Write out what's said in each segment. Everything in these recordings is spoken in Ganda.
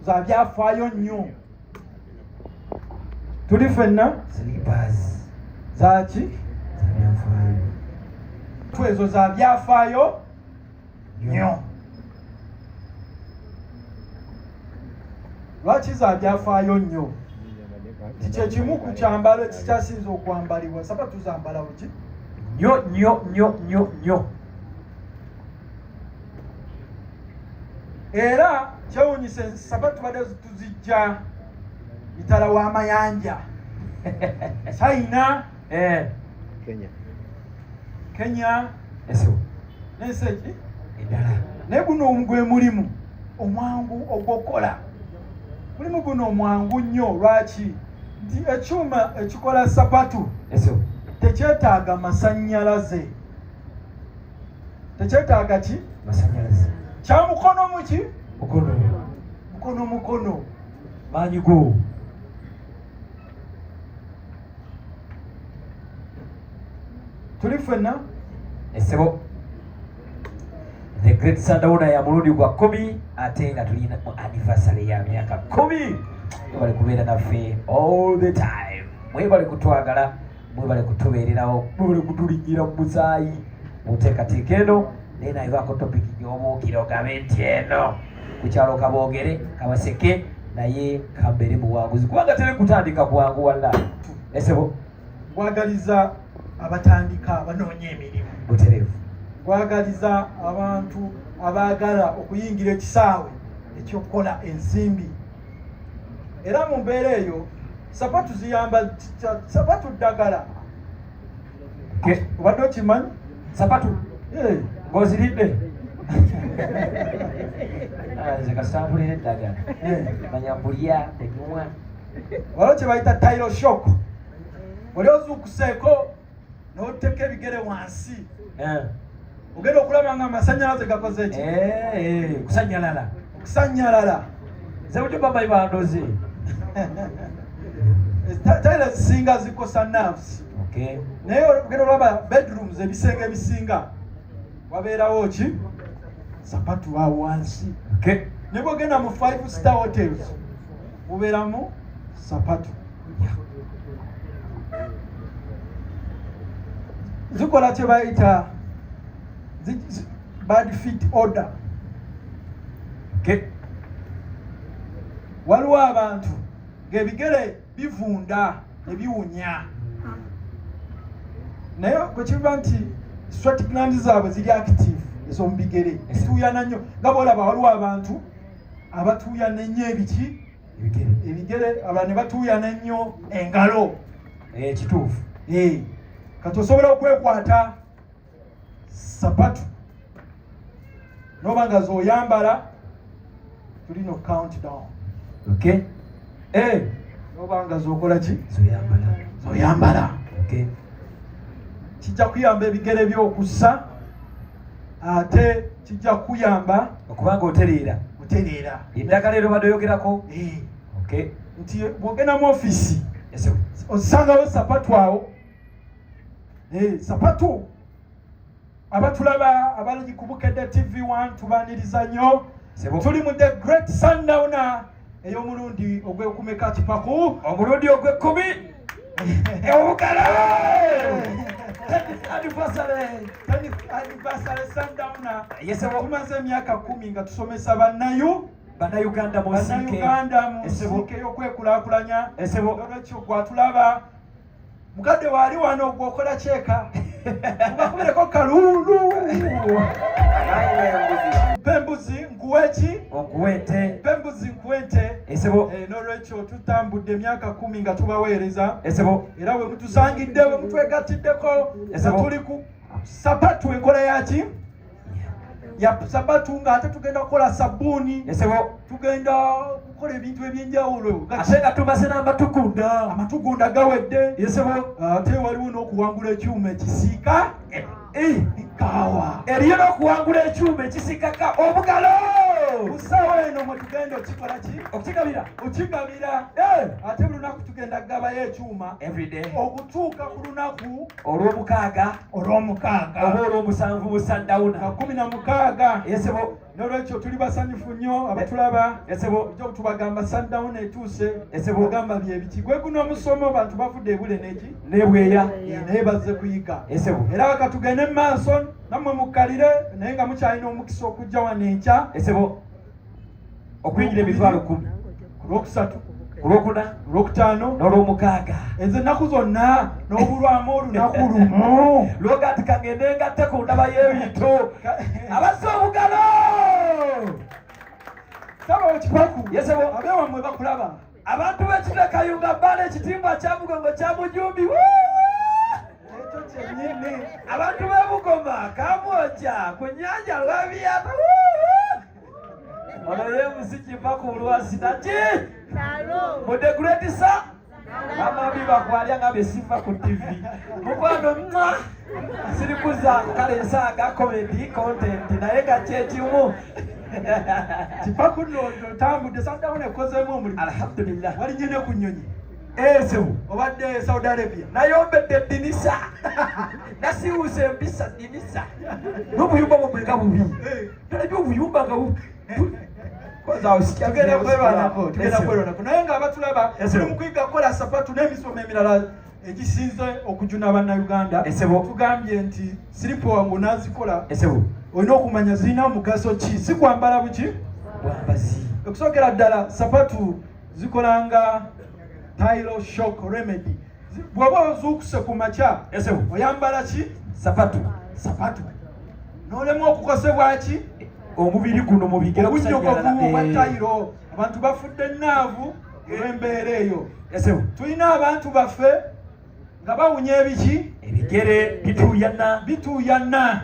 Za byafaayo nnyo. Tuli ffenna? Slippers. Zaki? Za byafaayo. Ezo za byafaayo nnyo. Lwaki za byafaayo nnyo? Nti kye kimu ku kyambalo ekikyasinze okwambalibwa. Sapatu zambala buki? Nnyo nnyo nnyo nnyo nnyo. Era kyewunyisa, sapatu tubadde tuzijja mitala w'amayanja, China, Kenya. Kenya, Eso. N'ensi eki Endala. Naye guno gwe mulimu omwangu ogw'okukola. Mulimu guno omwangu nnyo. Lwaki? Nti ekyuma ekikola sapatu Eso. tekyetaaga masannyalaze. Tekyetaaga ki? Masanyalaze. Kya mukono muki? Mukono. Mukono, mukono. Maanyi go. Tuli ffenna? Esebo. The Great Sundowner ya mulundi gwa 10, ate nga tulina mu anniversary ya myaka 10. Mwebale kubeera naffe all the time, mwebale kutwagala, mwebale kutubeererawo, mwebale kutulinnyira mu musaayi mu nteekateeka eno. Naye nayibaako topic gy'obuukira ogambe nti eno ku kyalo kaboogere kabaseke, naye kambeere muwanguzi, kubanga teri kutandika bwangu walla esebo. Gwagaliza abatandika, abanoonya emirimu. Butereevu. Gwagaliza abantu abaagala okuyingira ekisaawe ekyokukola ensimbi. Era mu mbeera eyo sapatu ziyamba. Sapatu ddagala. Obadde okimanyi? Sapatu? Eh. Ng'oziridde? Ah, nze kasita mpulira eddagala, manya kulya tenywa. Waliwo kye bayita tile shock. Oli ozuukuseeko n'oteeka ebigere wansi, ogenda okulaba nga amasanyalaze gakoze ki? Eh, kusanyalala. Okusanyalala. Nze butyo babayi bandoze. Tile ezisinga zikosa nerves. Naye ogenda olaba bedrooms, ebisenge ebisinga wabeerawo ki? Sapatu wa wansi. Ne bwogenda mu five star hotels mubeeramu sapatu. Zikola kye bayita bad feet odor. Waliwo abantu ng'ebigere bivunda ne biwunya, naye bwe kiba nti sweat gland zaabwe ziri active, ez'omu bigere zituuyana nnyo. Nga bwolaba waliwo abantu abatuuyana ennyo ebiki? Ebigere. Ebigere. Abalala ne batuuyana ennyo engalo. Eh, kituufu. Eh, kati osobola okwekwata sapatu noba nga zoyambala. Tulina countdown. Eh, noba nga zokola ki? Zoyambala. Zoyambala. Kijja kuyamba ebigere byokussa, ate kijja kuyamba okubanga otereera. Otereera. Eddagala eryo badde oyogerako. Eh, nti bw'ogenda mu ofiisi Esebo. osangawo sapatu awo. Eh, sapatu. Abatulaba abali ku Bukedde TV1, tubaniriza nnyo. Sebo. Tuli mu The Great Sundowner ey'omulundi ogw'ekumeka, kipaku? Omulundi ogw'ekkumi obugalo. 10th anniversary. 10th anniversary Sundowner. Yesebo. Tumaze emyaka 10 nga tusomesa bannayu Bannayuganda mu nsiike. Bannayuganda mu Esebo. nsiike y'okwekulaakulanya. Esebo. Olwekyo gwatulaba, mukadde waali wano, gwokola kyeka, mubakubireko kaluulu. Mpa embuzi nkuwe ki? Okuwa ente. Mpa embuzi nkuwe ente. Esebo. Eh, n'olwekyo tutambudde emyaka 10 nga tubaweereza. Esebo. Era bwe mutusangidde, bwe mutwegattiddeko, nga Esebo. tuli ku sapatu, enkola yaki ya sapatu, ng'ate tugenda kukola sabbuuni. Esebo. Tugenda kukola ebintu ebyenjawulo. Ate nga tumaze n'amatugunda. Amatugunda gawedde. Yesebo. Ate waliwo n'okuwangula ekyuma ekisiika Eh, kaawa. Eriyo n'okuwangula ekyuma ekisikaka obugalo. Ku ssaawa eno mwe tugenda okikola ki? Okukigabira. Okigabira. Eh, ate buli lunaku tugenda kugabayo ekyuma everyday okutuuka ku lunaku olw'omukaaga olw'omukaaga oba olw'omusanvu mu nga Sundowner. 16. Yesebo. Nolwekyo tuli basanyufu nnyo abatulaba. Esebo. Bulijjo tubagamba sundown etuuse. Esebo. Bagamba byebiki gwe guno omusomo, bantu bavudde ebule neki Nebweya. Naye bazze kuyiga. Esebo. Era katugende mu maaso nammwe mukkalire, naye nga mukyalina omukisa okujja wano enkya. Esebo, okuyingira 100,000. Ku Lwokusatu, ku Lwokuna, ku Lwokutaano, n'Olwomukaaga. Ezo ennaku zonna n'obulwamu olunaku lumu. Lwoga nti kangende ngatte ku ndaba y'ebintu. Abazze obugalo. Saba okipaku. Yesebo. Abewammwe bakulaba. Abantu b'ekitule Kayunga bbaala, ekitimbwa kya Mugongo kya Mujumbi. Ekyo kyennyini. Abantu b'e Bugoma, Kamwokya, ku nnyanja Lwabiyata. Ono ye musiki ku lwasinaki mu the great sa mama bibakwalya nga besiva ku TV. Mukwano mwa sirikuza kale nsaaga comedy content, naye nga kyekimu. Kipaku nno otambudde, sundown ekozeemu omulimu. Alhamdulillah. Walinye ne ku nnyonyi. Esebu. Obadde Saudi Arabia. Nayombedde eddinisa, nasiwuusa empisa ddinisa n'obuyumba bwomwe nga bubi. Tolabye obuyumba nga Tugenda kwerwanako, naye nga abatulaba, tuli mu kuyiga kukola sapatu n'emisomo emirala egisinze okujuna Bannayuganda. Esebo. Tugambye nti siripo wange onaazikola, Esebo. olina okumanya zirina mugaso ki, si kwambala buki. Bwambazi. Okusookera ddala, sapatu zikolanga tile shock remedy. Bw'oba ozuukuse ku makya, Esebo. oyambala ki? Sapatu. Sapatu, n'olemu okukosebwa ki? Omubiri guno mu bigere. Obunyogovu obwa tayiro. Abantu bafudde naavu olw'embeera eyo. Esebo. Tulina abantu baffe nga bawunya ebiki? Ebigere bituuyana. Bituuyana.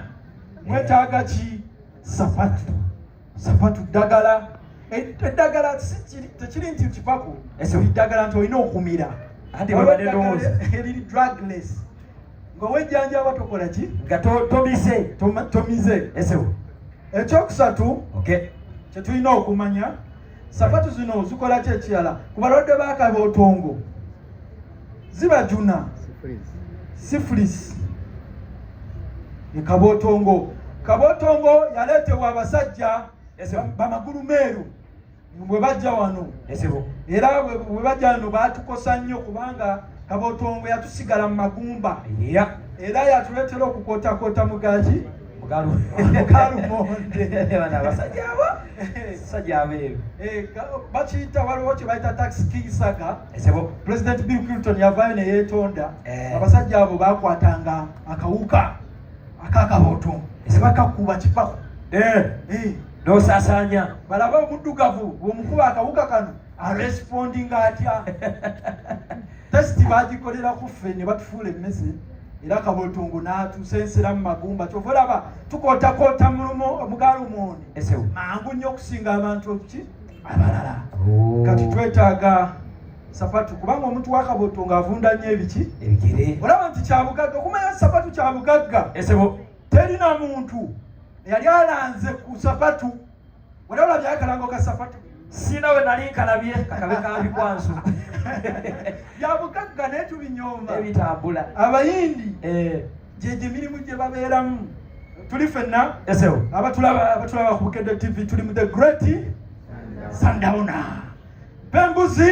Mwetaaga ki? Sapatu. Sapatu ddagala. Eddagala tekiri nti kipaku. Esebo. Eddagala nti olina okumira. Anti Waliwo bwe ndowooza. eddagala eriri drugless, nga wejjanjaba tokola ki? Nga tomise. Tomize. Esebo. Ekyokusatu kyetulina okumanya, sapatu zino zikola ki ekirala? Ku balwadde b'akabootongo zibajuna syphilis. Ekabootongo, kabootongo yaleetebwa abasajja bamagulu meeru bwe bajja wano. Esebo. Era bwe bajja wano baatukosa nnyo, kubanga kabootongo yatusigala mu magumba. Era yatuleetera okukootakoota mugaki? Mugalu. Mugalumonde. Bano abasajja abo, sajja abeeru. Bakiyita, waliwo kye bayita Tuskegee saga. Esebo. President Bill Clinton yavaayo ne yeetonda. Eh. Abasajja abo bakwatanga akawuka akakabootongo ne bakakuba kipako. N'osaasaanya. Balabe omuddugavu bw'omukuba akawuka kano arespondinga atya. Test bagikolera ku ffe ne batufuula emmese, era kabootongo n'atusensera mu magumba. Kyova olaba tukootakoota mugalumooni Esebo. mangu nnyo okusinga abantu ki abalala. Kati twetaaga sapatu, kubanga omuntu wakabotongo avunda nnyo ebiki? Ebigere. Olaba nti kyabugagga okumanya sapatu kyabugagga. Esebo. Terina muntu eyali alanze ku sapatu. Wali olabye akalango ka sapatu? Sina we nali nkalabye, kakabe kabikwanso. Byabugagga naye tubinyooma. Ebitambula. Abayindi gyegyo emirimu gye babeeramu. Tuli ffenna. Esebo. Abatulaba ku Bukedde TV, tuli mu the great sundowner. Pembuzi.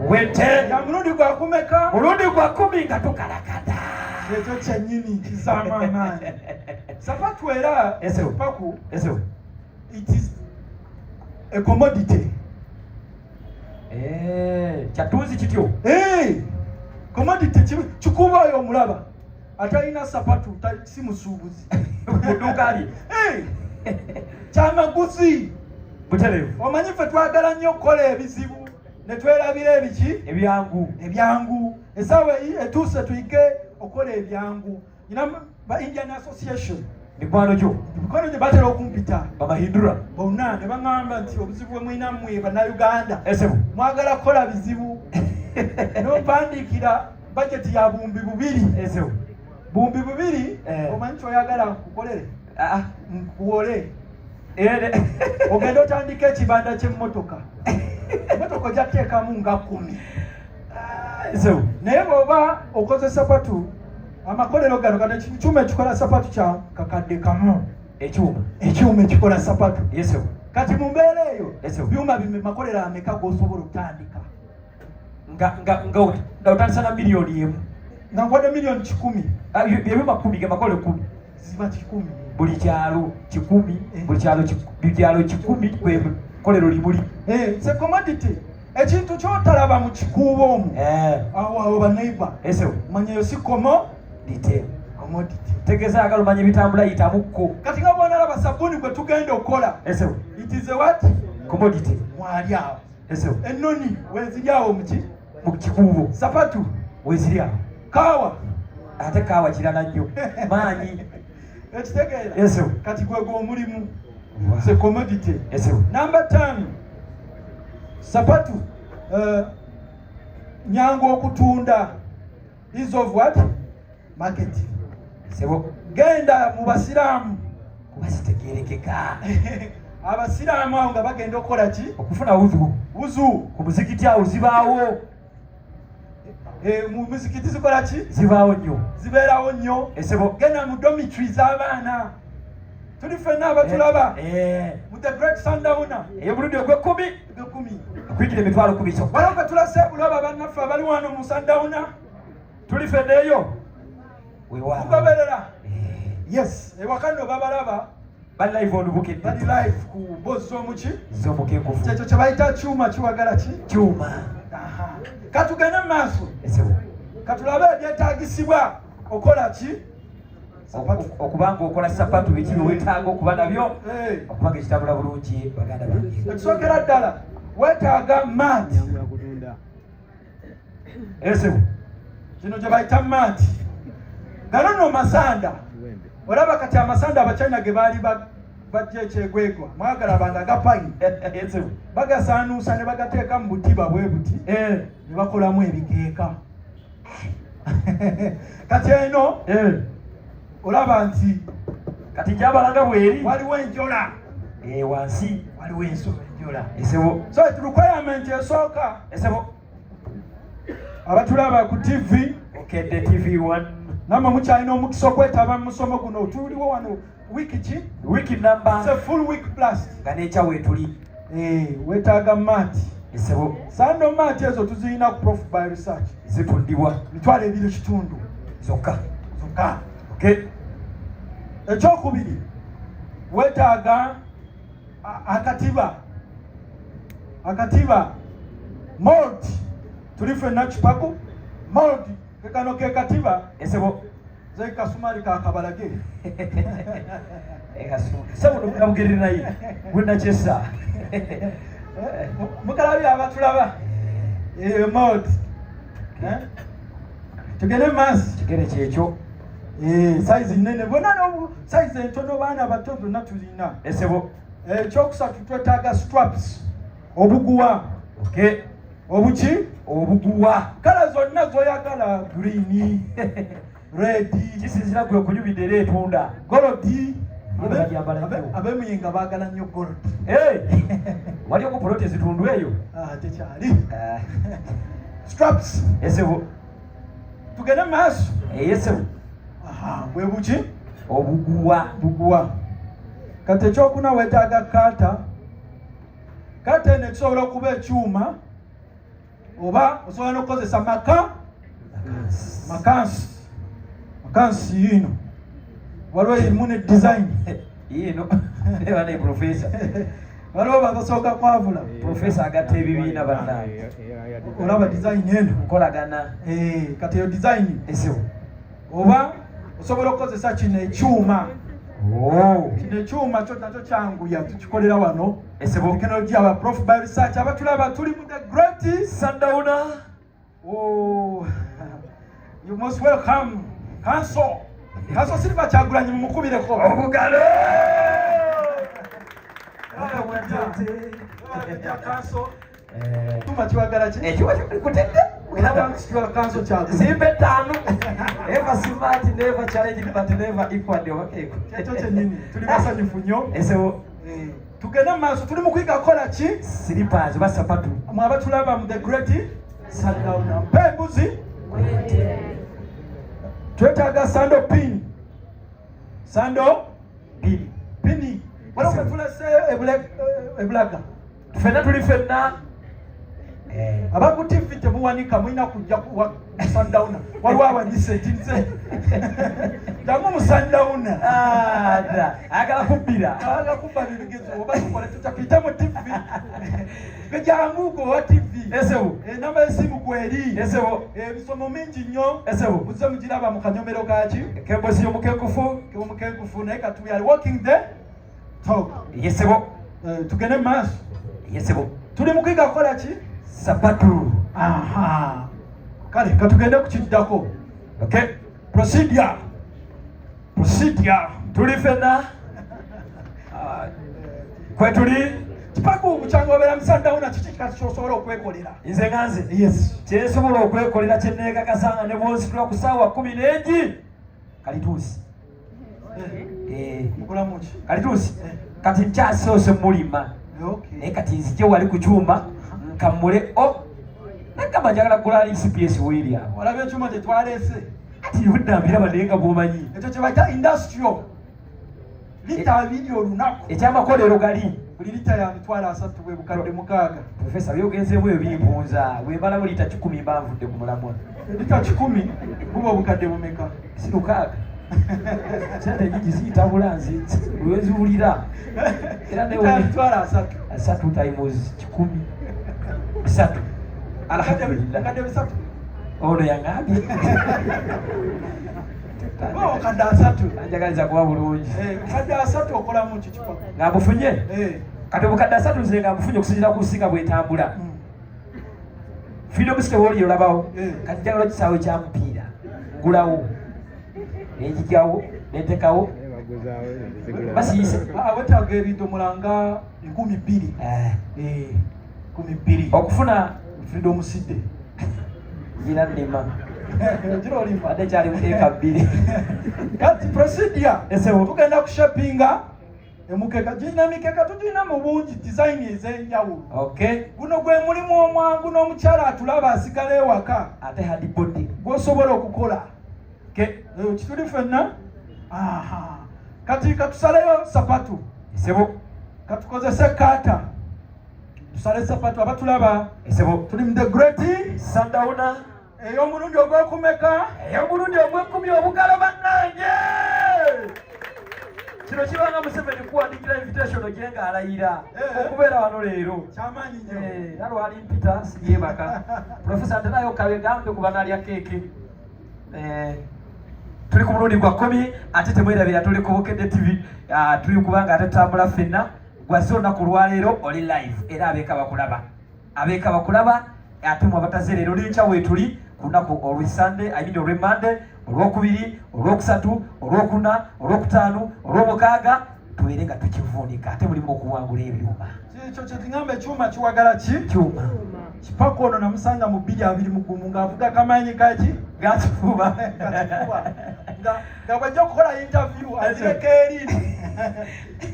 Wete. Ya mulundi gwa kumeka? Mulundi gwa 10 nga tukalakata. Ekyo kyennyini kizaamu amaanyi. Sapatu era, Esebo. paku, Esebo. it is a commodity. Kyatunzi kityo. Hey, commodity kikuba oyo omulaba atalina sapatu si musuubuzi. Mu dduuka lye. Hey, kyamaguzi. Butereevu. Omanyi ffe twagala nnyo okukola ebizibu ne twerabira ebiki? Ebyangu. Ebyangu. Essaawa etuuse tuyige okukola ebyangu. Nyina ba Indian Association. Mikwano gyo. Mikwano gye batera okumpita. Bamahindura. Bonna ne baŋŋamba nti obuzibu bwe mulina mmwe Bannayuganda, Esebo. mwagala kukola bizibu. Nompandiikira bajeti ya 2000. Esebo. 2000. Eh. Omanyi kyoyagala nkukolere? Ah. Nkuwole. Eh. Ogenda otandika ekibanda ky'emmotoka, emmotoka ojja kuteekamu nga 10. Ah, esebo. Naye bw'oba okoze sapatu, amakolero gano, kano ekyuma ekikola sapatu kya 1,000. Ekyuma. Ekyuma ekikola sapatu. Yes. Kati mu mbeera eyo, Yes. byuma bime makolero ameka g'osobola okutandika? Nga otandisa na 1 million. Nga nkwadde 100 million. Ah, ebyuma 10 ge makolero 10. Ziba 100. Buli kyalo 100. Eh. Buli kyalo 100 kwe kolero limuli. Eh, it's a commodity. Ekintu kyotalaba mu kikuubo omwo, awo awo baneighbor, Yes. manyeyo si komo Detail. commodity. Tegeeza ayagala omanya ebitambula yitamukko. Kati nga bwonalaba sabuni gwe tugenda okukola, Yes. it is a what? Commodity. Mwali awo. Yes. Ennoni weziri awo muki? Mu kikuubo. Sapatu. Weziri awo. Kaawa. Ate kaawa kirala nnyo maanyi. Ekitegeera? Yes. Kati gwe gw'omulimu. It's a commodity. Yes. Number 10, sapatu nyangu okutunda, ease of what? Market. Sebo. Genda mu basiraamu. Kuba zitegerekeka. Abasiraamu awo nga bagenda okukola ki? Okufuna wuzu. Wuzu. Ku muzikiti awo zibaawo. Eh, mu muzikiti zikola ki? Zibaawo nnyo. Zibeerawo nnyo. Esebo. Genda mu dormitory z'abaana. Tuli ffenna abatulaba mu The Great Sundowner. Ey'omulundi ogw'ekkumi. Egwekumi. Okuyingira 100,000 kyokka. Waliwo gwe tulase bulaba bannaffe abali wano mu Sundowner. Tuli ffenna eyo. Weewaawo. Mugoberera? Yes, ewaka nno babalaba. Bali live on Bukedde. Bali live ku mboozi z'omuki? Z'omukenkufu. Kyekyo kye bayita kyuma kiwagala ki? Kyuma. Aha. Katugende mu maaso. Esebo. Katulabe ebyetaagisibwa okola ki? Sapatu. Okubanga okola sapatu, biki byewetaaga okuba nabyo okubanga ekitambula bulungi, baganda bange? Ekisookera ddala, weetaaga mat. Esebo. Kino kye bayita mat. Gano nno masanda. Olaba kati amasanda Abachina ge baali bajja ekyegwegwa mwagalabanga aga pine. Esebo. Bagasaanuusa ne bagateeka mu butiba bwe buti ne bakolamu ebikeeka. Kati eno olaba nti Kati njabalanga bweri. Waliwo enjola. Wansi. Waliwo enjola. Esebo. So requirement esooka, Esebo. abatulaba ku TV, Bukedde TV 1, nammwe mukyalina omukisa okwetaba mu musomo guno. Tuliwo wano wiiki ki? Wiki namba. It's a full week plus. Nga n'ekya weetuli. Eh, weetaaga mat. Esebo. Sandal mat ezo tuzirina ku Prof by Research. Zitundibwa 25,000 zokka. Zokka. Okay. Ekyokubiri, weetaaga akatiba. Akatiba mold. Tuli ffenna kipaku mold kekano ke katiba. Esebo. Ze kasumali kakabalage. Sebo, nabugerere naye gwenakyesa. Mukalabye abatulaba eyo mold. Eh? Tugende mu maaso. Kigere kyekyo. Eh, size nene bonna nobu size entono, baana bato, byonna tulina. Esebo. Ekyokusatu, twetaaga straps, obuguwa. Okay. Obuki? Obuguwa. Colour zonna zoyagala, green, red. Kisinzira gwe okunyumidde era etunda. Gold. Bagyambala nnyo. Ab'emuyinga baagala nnyo gold. Hey! Waliyo ku poloti ezitundu eyo? Ah, tekyali. Straps. Esebo. Tugende mu maaso. Esebo. Aha, bwe buki? Obuguwa. Buguwa. Kati ekyokuna, weetaaga cutter. Cutter eno ekisobola okuba ekyuma oba osobola n'okukozesa maka makansi. Makansi yiino, waliwo erimu ne design. Yino eba ne profesa. Waliwo babasooka kwavula. Profesa agatta ebibiina bannange. Olaba design eno? Nkolagana. Eh, kati eyo design. Esebo. Oba osobola okukozesa kino ekyuma. Oh. Kino ekyuma kyo nakyo kyanguya, tukikolera wano. Esebo. Tekinologiya wa Prof by Research. Abatulaba, tuli mu The Great Sundowner. Oh, you most welcome. Counsel. Counsel Silver Kyagulanyi, mumukubireko. Obugalo. Counsel. Tuma kiwagala ki? Ekiwa kikutedde. Counsel Kyagulanyi. Zimba etaano. Ever smart, never challenged, but never equal. Obakeeko. Kyekyo kyennyini. Tuli basanyufu nnyo. Esebo. Eh, tugende mu maaso, tuli mu kuyiga kukola ki? Slippers oba sapatu. Mwe abatulaba mu The Great Sundowner. Mpa embuzi. Twetaaga sandal pin. Sandal pin. Waliwo tulese ebulaga. Ffenna tuli ffenna. Aba ku TV temuwanika, mulina kujja Sundowner. Waliwo awanise nti jangu mu Sundowner. Ayagala kubbira. Ayagala kubba bibigezo oba tukole tutya, tuyite mu TV. Gwe jangu gwe owa TV. Esewo. Enamba y'essimu kweri. Esewo. Emisomo mingi nnyo. Esewo. Muzze mugiraba mu kanyomero kaki? Kembozi y'omukenkufu. Omukenkufu, naye kati we are walking the talk. Yesebo. Tugende mu maaso. Yesebo. Tuli mu kuyiga kukola ki? Sapatu. Aha. Kale katugende ku kiddako. Okay. Procedure. Procedure. Tuli ffenna. Kwe tuli. Kipaku bukyanga obeera mu Sundowner, kiki kati ky'osobola okwekolera? Nze nga nze. Yes. Kyensobola okwekolera kye neekakasa nga ne bw'onsitula ku ssaawa 11 kalituusi. Mukolamu ki? Kalituusi. Kati nkyasoose mulima. Naye kati nzije wali ku kyuma nkamule o nagamba njagala kugula ali CPS wheel awo. Olabye ekyuma kye twaleese? Ati buddambiraba naye nga bw'omanyi. Ekyo kye bayita industrial. Lita 20 olunaku. Ekyamakolero gali. Buli lita ya 300,000 bwe bukadde 6. Profesa, byogenzeemu ebyo bimpunza. Bwe mbalamu lita 100 mba nvudde ku mulamwa. Lita 100 buba obukadde bumeka? Si 6. Sente nyingi ziyitabula nze lweziwulira. Era ne Lita 300,000. 3 times 100. 3. Alhamdulillah. Bukadde 300. Ono yangambye. Oba obukadde 3. Anjagaliza kuba bulungi. Obukadde 3 okolamu ki Kipaku? Nga mbufunye? Kati obukadde 3 nze nga mbufunye okusinziira ku nsi nga bwetambula. Freedom City w'oli olabawo. Kati njagala ekisaawe kya mupiira. Ngulawo. Nenjigyawo, nentekawo. Basiise. Wetaaga ebidomola nga 2,000. 2,000. Okufuna Freedom City. Ngira nnima. Ngira olima. Ate kyali mu eka 2. Kati procedure. Esewo. Tugenda kushapinga emukeka. Girina mikeka tugirina mu bungi design ez'enjawulo. Okay. Guno gwe mulimu omwangu n'omukyala atulaba asigala ewaka. Ate hard body. Gw'osobola okukola. Okay. Kituli ffenna? Aha. Kati katusaleyo sapatu. Esebo. Katukozese kata. Tusale sapatu abatulaba. Esebo. Tuli mu the great Sundowner. Ey'omulundi ogw'okumeka. Ey'omulundi ogw'ekkumi obugalo bannange. Kino kibanga Museveni kuwandiikira invitation ogye ng'alayira. Okubeera wano leero. Kyamaanyi nnyo. Era lwali mpita siryebaka. Profesa nterayo kabe gambe ku banaalya keeki. Tuli ku mulundi gwa 10 ate temwerabira tuli ku Bukedde TV. Tuli kubanga ate tutambula ffenna. Gwazze olunaku lwaleero oli live era abeeka bakulaba. Abeeka bakulaba ate mwe abataze leero lenkya weetuli ku lunaku olw'e Sunday, I mean olw'e Monday, olwokubiri, olwokusatu, olwokuna, olwokutaano, olwomukaaga, tubeere nga tukivuunika ate mulimu okuwangula ebyuma. Ekyo kye tugamba ekyuma kiwagala ki? Kyuma. Kipaku ono namusanga mu bbiri abiri mu gumu ng'avuga kamaanyi kaki? Gakifuba. Gakifuba. Nga bw'ajja okukola interview azireka eri.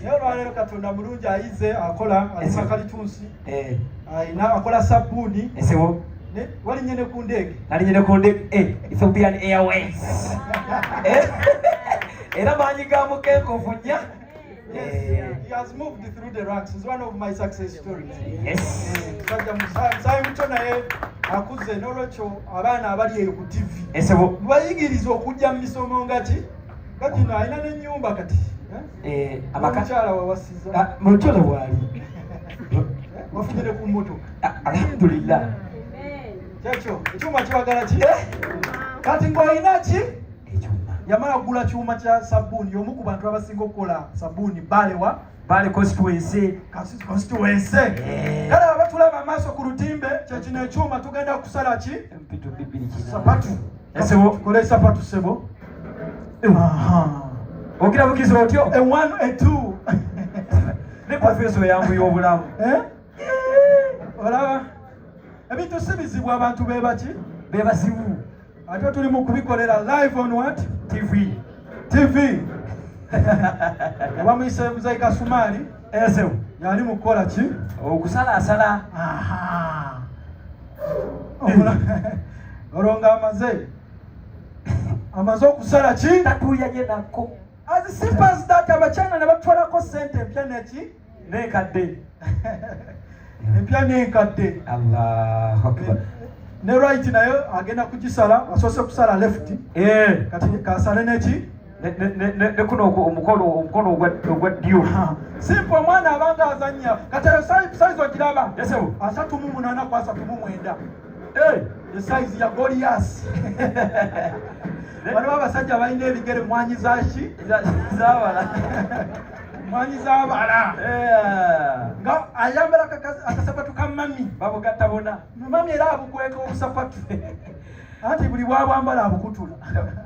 Naye olwaleero Katonda mulungi ayize akola, alima kalitunsi. Ayina akola sabbuuni. Esewo. Ne walinye ne ku ndege. Nalinye ne ku ndege. Ethiopian Airways. Era maanyi ga mukenkufu nnya. Yes, he has moved through the ranks. It's one of my success stories. Yes. Musajja musayi muto naye akuze, n'olwekyo abaana abali eyo ku TV. Esebo. Mubayigirize okujja mu misomo nga ki? Nga gino alina n'ennyumba kati. Amaka. Omukyala wawasiza. Mukyala bw'ali. Wafunye ne ku mmotoka. Alhamdulillah. Kyekyo, ekyuma kibagala ki? Kati ng'olina ki? Ekyuma. Yamala kugula kyuma kya sabbuuni, y'omu ku bantu abasinga okukola sabbuuni Balewa. Bale constituency. Constituency. Kale abatulaba amaaso ku lutimbe, kye kino ekyuma tugenda kusala ki? Empitu bibiri kina. Sapatu. Esebo. Tukole sapatu sebo. Aha. Ogira bugizi otyo? A 1, a 2. Ne professor yangu y'obulamu. Olaba? Ebintu si bizibu abantu be baki? Be bazibu. Ate tuli mu kubikolera live on what? TV. TV. Bamuyise Muzeeyi Kasumaali. Esebo. Yali mu kukola ki? Okusalaasala. Aha. Olwo ng'amaze. Amaze okusala ki? Tatuuyanye nako. As simple as that. Abachina ne batwalako sente empya neki N'enkadde. Empya n'enkadde. Allahu akbar. Ne right nayo agenda kugisala, asoose kusala left. Kati kasale neki. Ne kuno omukono ogwa ddyo. Simple, omwana abanga azannya. Kati eyo size ogiraba? Yes, sir. 38 ku 39. Eh. The size ya Goliath. Waliwo abasajja balina ebigere mwanyi zaki? Zabala. Mwanyi z'abala. Nga ayambala akasapatu ka mami. Babugatta buna. Mami era abukweka obusapatu. Anti buli bwabwambala abukutula.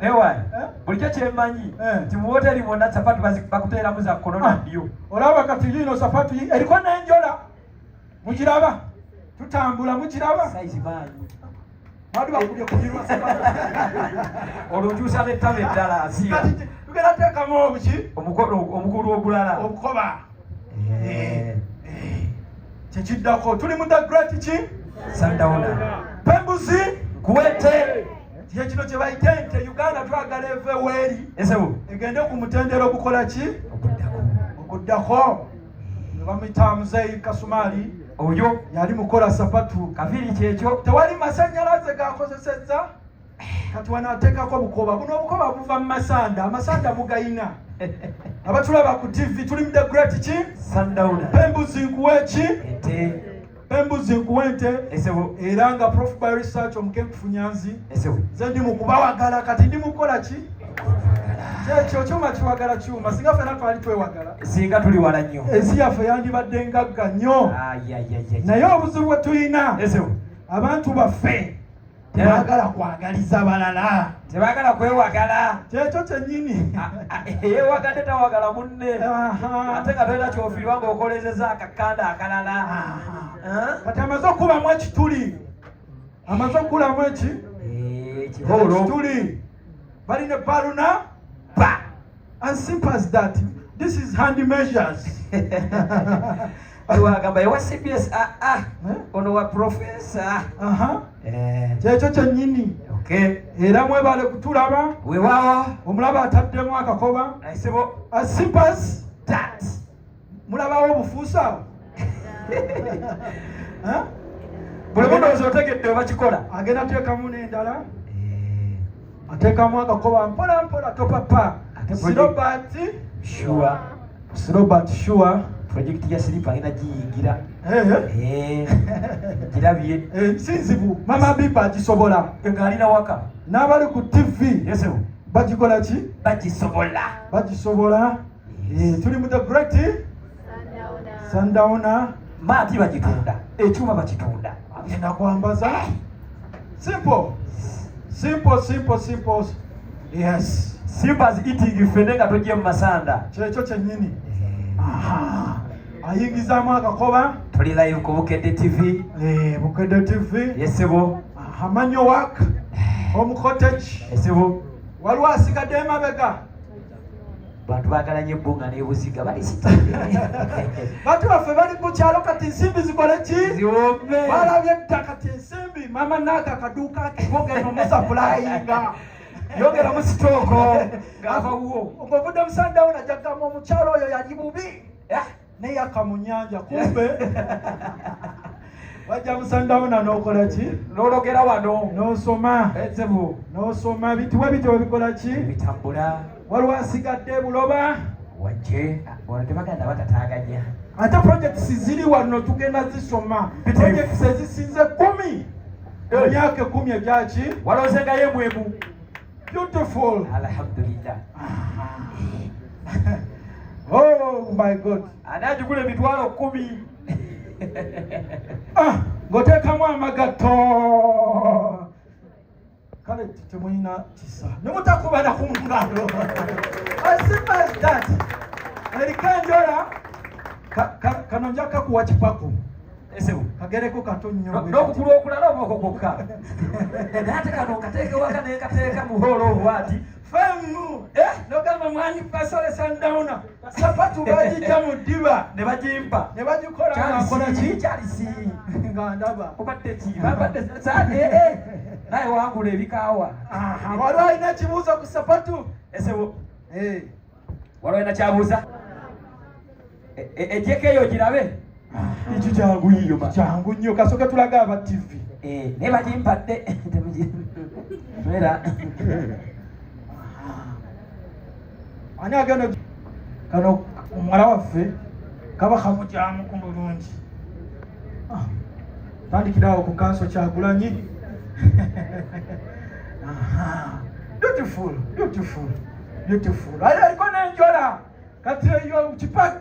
Ewa. Eh? Bulijjo kyemmanyi Eh. nti mu woteri mwonna sapatu bakuteeramu za kkono na Ah, ddyo. Olaba kati lino sapatu eriko n'enjola. Mukiraba? Tutambula, mukiraba? Size maanyi. Badu bakubye kubirwa sapatu. Olwo okyusa n'ettama eddala asiya. Kati tugenda teekamu obuki? Omukono omukulu ogulala. Obukoba. Eh. Kyekiddako tuli mu the great ki? Sundowner. Pembuzi. Nkuwete. Kye kino kye bayita ente. Uganda twagala eve weeri. Esebo. Egende ku mutendera ogukola ki? Okuddako. Okuddako. Ne bamuyita Muzeeyi Kasumaali. Oyo. Yali mukola sapatu. Kaviiri kyekyo. Tewali masannyalaze gakozesezza. Kati wano ateekako bukoba. Buno obukoba buva mu masanda. Amasanda mugayina. Abatulaba ku TV, tuli mu the great ki? Sundowner. Pembuzi nkuwe ki? Ente. Pembuzi nkuwe ente. Esebo. Era nga Prof by Research omukenkufu Nyanzi. Esebo. Nze ndi mu kubawagala, kati ndi mukukola ki? Kyekyo kyuma kiwagala kyuma. Singa ffenna twali twewagala, Singa tuli wala nnyo. Ensi yaffe yandibadde ngagga nnyo. Ai, ai, ai, ai. Naye obuzibu bwe tulina, Esebo. abantu baffe tebaagala kwagaliza balala. Tebaagala kwewagala. Kyekyo kyennyini. Yeewagadde tawagala munne. Aha. Ate nga tolina kyofiirwa ng'okolezeza akakanda akalala. Aha. Eh? Kati amaze okubamu ekituli, amaze okukulamu eki? Eh, kiholo. Ekituli balina baluna Ba. As simple as that. This is hand measures. Waliwo agamba ewa CBS, ah, ah. Eh? Ono wa profesa. Aha. Eh, Kyekyo kyennyini. Okay. Era mwebale kutulaba. Weewaawo. Omulaba ataddemu akakoba. Esebo. As simple as that. Mulabawo obufuusa awo? Eh? Buli mundowooza otegedde oba kikola. Agenda ateekamu n'endala. Eh. Ateekamu akakoba mpola mpola, topapa. Ate Sirobert. Sure. Sirobert sure. Project ya silipa ngenda giyingira. Eh, eh. Eh, girabye. Eh, si nzibu. Mama Biba agisobola. Ng'alina waka. N'abali ku TV. Yes, sir. Bagikola ki? Bagisobola. Bagisobola. Eh, tuli mu the great Sundowner. Maati bagitunda, ekyuma bakitunda. Agenda kwambaza. Simple. Simple, simple, simple. Yes. Simple as eating ffene nga toggye mu masanda. Kyekyo kyennyini. Aha. Ayingizaamu akakoba. Tuli live ku Bukedde TV. Eh, Bukedde TV. Yes, sebo. Aha, manual work. Home cottage. Yes, sebo. Waliwo asigadde emabega. Bantu baagala nnyo ebbunga n'ebuziga bali sitadde. Bantu baffe bali ku kyalo kati ensimbi zikole ki? Ziwome. Balabye edda kati ensimbi mama naaka akaduuka ke gogenda omusapulayinga. Yongeramu sitooko ng'ava wuwo. Ng'ovudde mu Sundowner najja kugamba omukyalo oyo yali bubi. Eh? Naye yakka mu nnyanja kumbe. Wajja mu Sundowner n'okola ki? N'ologera wano. N'osoma. Ezebu. N'osoma bitiwe bityo bikola ki? Bitambula. Waliwo asigadde buloba. Wajje. Wano tebagenda batataaganya. Ate projects ziri wano tugenda zisoma. Bityo. Projects ezisinze 10. Eh. Emyaka 10 egyaki? Waloozengayo emwemu. Beautiful. Alhamdulillah. Oh my God. Ani agigula emitwalo 10? Ah, ng'oteekamu amagatto. Kale temulina kisa. Ne mutakubana ku ngalo. As simple as that. Eriko enjola, kano nja kakuwa kipaku. Esebo. Kagereko kato nnyo. N'okugulu okulala oba okwo kwokka? Naye ate kano kateeke waka ne kateeka mu hall obwo ati. Femu. Eh? N'ogamba mwani Pasole Sundowner. Sapatu bagijja mu ddiba. Ne bagimpa. Ne bagikola nga nkola ki? Charles. Nga ndaba. Obadde ki? Babadde Naye wangula ebikaawa. Aha, waliwo alina ekibuuzo ku sapatu? Esebo. Eh. Waliwo nakyabuuza ejjeko eyo girabe. Ekyo kyangu yiyo. Kyangu nnyo, kasooke tulage aba TV. Naye bagimpadde era. Ani agenda? Kano omuwala waffe kaba kamugyamuku bulungi. Ah, tandikirawo ku kanso Kyagulanyi. Aha, beautiful, beautiful, beautiful. Aliko n'enjola kati eyo kipatu.